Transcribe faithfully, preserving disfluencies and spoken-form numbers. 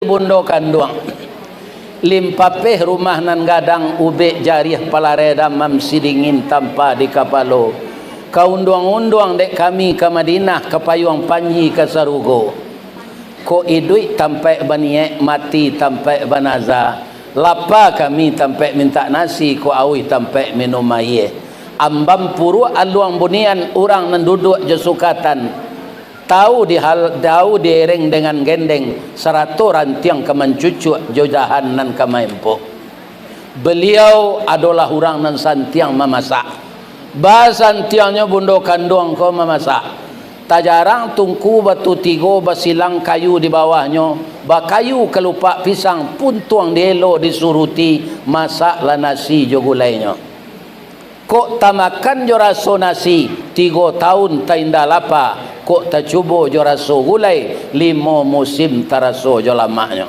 bundo kanduang. Limpapeh rumah nan gadang, ubek jariah palareh damam, sidingin tampa di kapalo. Kaunduang-unduang dek kami ka Madinah, ka payuang panji ka sarugo. Kok iduik tampaik baniaik, mati tampaik banaza. Lapa kami tampaik mintak nasi, kok auih tampaik minum aia. Ambam puruak aluang bunian, urang nan duduak jo sukatan. Tau dihal-, tau diereng dengan gendeng, sarato rantiang ka mancucuak, jo dahan nan ka maempok. Baliau adolah urang nan santiang mamasak. Basantiangnyo bundo kanduang ko mamasak. Tajarang tungku batu tigo, basilang kayu di bawahnyo, bakayu kalupak pisang, puntuang dielo disuruti, masaklah nasi jo gulainyo. Kok tamakan jo raso nasi, tigo taun tainda lapa, kok tacubo jo raso gulai, limo musim taraso jo lamaknyo.